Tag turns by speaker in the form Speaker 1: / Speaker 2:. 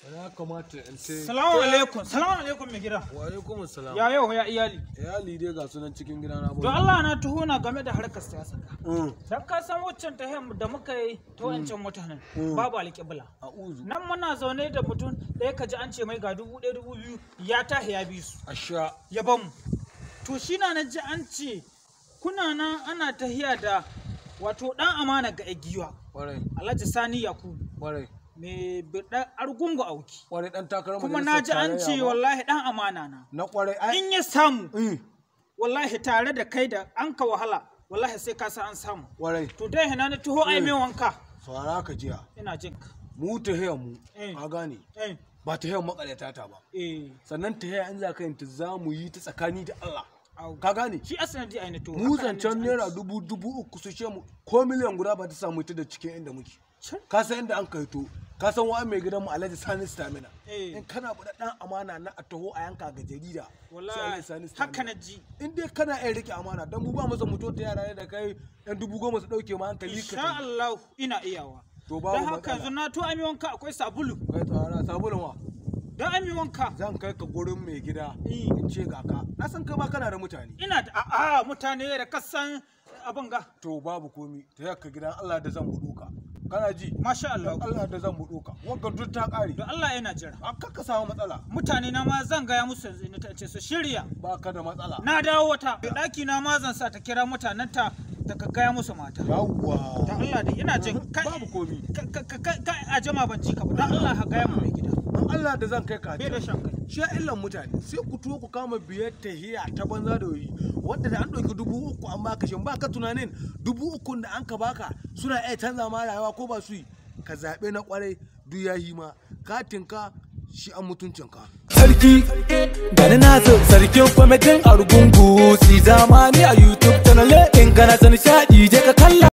Speaker 1: Ya kamata in ce.
Speaker 2: Salamu alaikum, salamu alaikum mai gida.
Speaker 1: Wa alaikum salam.
Speaker 2: Ya yau ya iyali.
Speaker 1: Iyali dai ga sunan cikin gida na.
Speaker 2: Don Allah na tuhuna game da harkar siyasa ka. Dan ka san waccan ta da muka yi ta wancan mutanen babu alƙibla.
Speaker 1: A'uzu.
Speaker 2: Nan muna zaune da mutum ɗaya ka ji an ce mai ga 1000 2000 ya tahi ya bi su.
Speaker 1: Asha.
Speaker 2: Ya ban mu. To shi na na ji an ce kuna nan ana tahiya da wato ɗan amana ga giwa.
Speaker 1: Kwarai.
Speaker 2: Alhaji Sani Yakubu.
Speaker 1: Kwarai.
Speaker 2: Me biɗa Argungu auki.
Speaker 1: Kwarai dan takarar
Speaker 2: Kuma na ji an ce wallahi ɗan amana na.
Speaker 1: Na kwarai ai.
Speaker 2: In ya samu. Wallahi tare da kai da an ka wahala wallahi sai ka san an samu.
Speaker 1: Kwarai.
Speaker 2: To dai hina na taho ai mai wanka.
Speaker 1: Saurara ka jiya.
Speaker 2: Ina jin ka.
Speaker 1: Mu tahiyar mu. Ka gane. Ba tahiyar maƙaryata ta ba. Sannan tahiyar in za ka yin ta za mu yi ta tsakani da Allah. Ka gane?
Speaker 2: Shi asanadi ai na taho.
Speaker 1: Mu zancen naira 3000 su ce mu ko miliyan guda ba ta samu ita da cikin inda muke. Ka san inda an kai to. Ka san wa mai gidan mu Alhaji Sani Stamina. In kana buɗe ɗan amana na a taho a yanka ga jarida.
Speaker 2: Wallahi haka na ji.
Speaker 1: In dai kana iya rike amana dan mu ba mu san mutum ta yara ne da kai yan 10,000 su ɗauke ma hankali ka.
Speaker 2: Insha Allah ina iyawa.
Speaker 1: To babu
Speaker 2: Dan haka yanzu na to ami wanka akwai sabulu.
Speaker 1: Kai tsara sabulun wa.
Speaker 2: Dan ami wanka.
Speaker 1: Zan kai ka gurin mai gida in ce ga ka. Na san kai ma kana da mutane.
Speaker 2: Ina da a'a mutane da kasan abin ga.
Speaker 1: To babu komi ta ka gidan Allah da zan buɗo ka. Kana ji?
Speaker 2: Masha Allah.
Speaker 1: Allah da zan buɗo ka. Wagga duk ta ƙare.
Speaker 2: Don Allah yana jira.
Speaker 1: A kakka samu matsala.
Speaker 2: Mutane na ma zan gaya musu yanzu ta ce su shirya.
Speaker 1: Ba ka da matsala.
Speaker 2: Na dawo wata. Ɗaki na ma zan sa ta kira mutanen ta ta gaya musu mata.
Speaker 1: Yawwa.
Speaker 2: Don Allah da ina jin.
Speaker 1: Babu komi.
Speaker 2: Ka a jama ban ci ka ba. Don Allah ka gaya mu mai gida.
Speaker 1: Don Allah da zan kai ka.
Speaker 2: Bai da shan kai.
Speaker 1: Shi illan mutane sai ku tuwo ku kama biyar tahiya ta banza da wuri wadda da an ɗauki 3000 an baka shin baka tunanin 3000 da an ka baka suna iya canza ma rayuwa ko ba su yi ka zaɓe na kwarai duk ya yi ma katinka shi an mutuncinka.
Speaker 3: Sarki gani na zo sarkin kwamitin Argungu si zamani a YouTube channel in kana son nishaɗi je ka kalla.